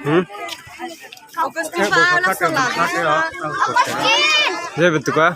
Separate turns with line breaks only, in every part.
Hmm? Zei bantuk ah?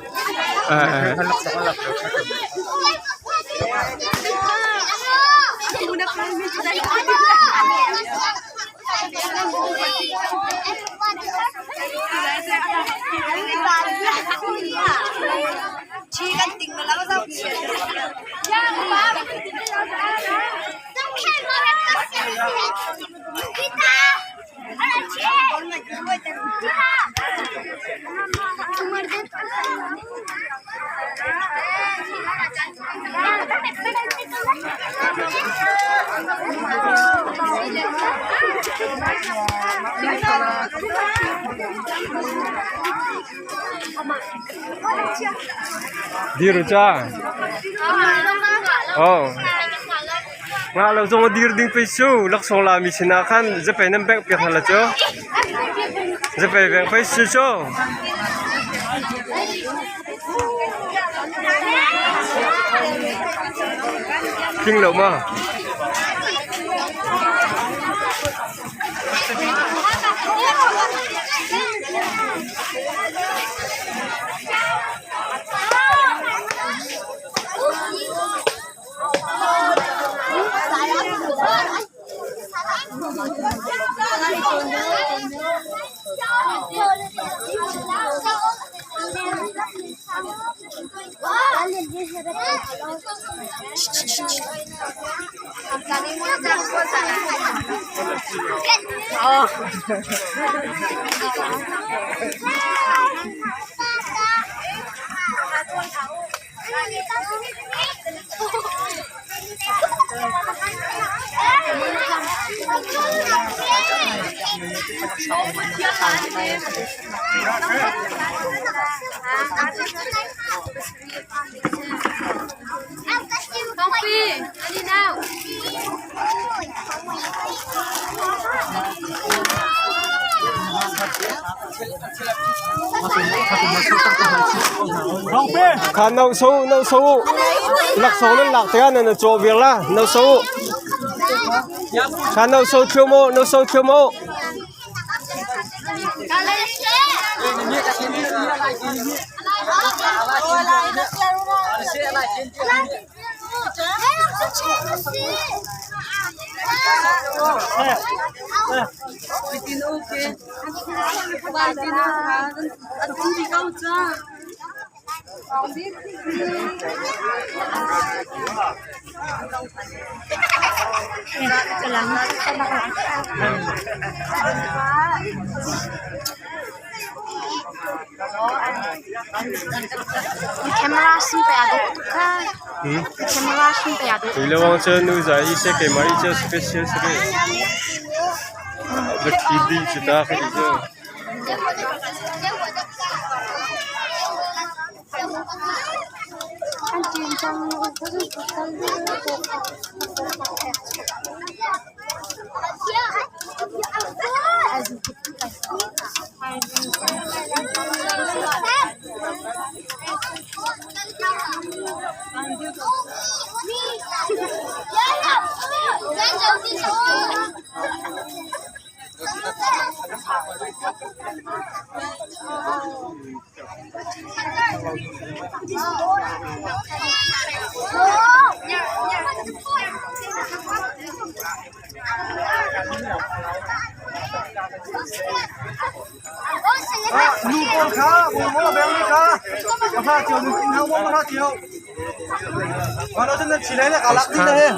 Dir u ca. Oh. Nga lo zong a dir ding pei cu laksawng lami sinah khan zapei nan bengh piak hna la cu. Zapei bengh pei si cu. Tling lo ma? Kha no so no so laksawng nan lak tikah nan i cawh viar la no so kha no so thlu mu no so thlu mu. Tuilawang cu nu za i se keimah i cu special si ve. Va ṭhi dih cu ta ka i cu.
Nu pawl kha maw beng mi kha ka hla cio nu in hau maw hla cio ma lo cun nan chi lai le ka lak ding le he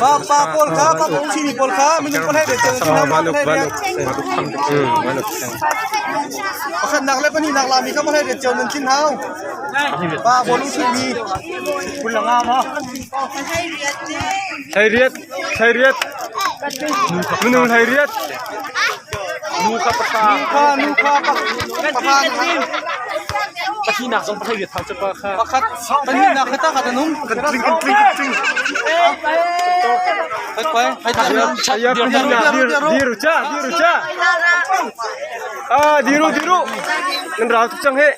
pa pa pawl kha pa pawl chi mi pawl kha minung pawl he be cio cun hau maw he be pakhat nak le pahnih nak la mi kha pawl he be cio nan thin hau pa pawl u mi
Thlairiat, thlairiat, minung thlairiat.
Nu kha pakha nu kha pakha
Pathinak zong pakhat thau cu pa kha.
Pakhat pahnihnak kha ta kha tanum.
Kan tling kan tling kan tling.
Hai pai hai ta
Ayah pahnihnak dir dir cha dir cha. Ah, diru diru. Nan rau tuk cang he.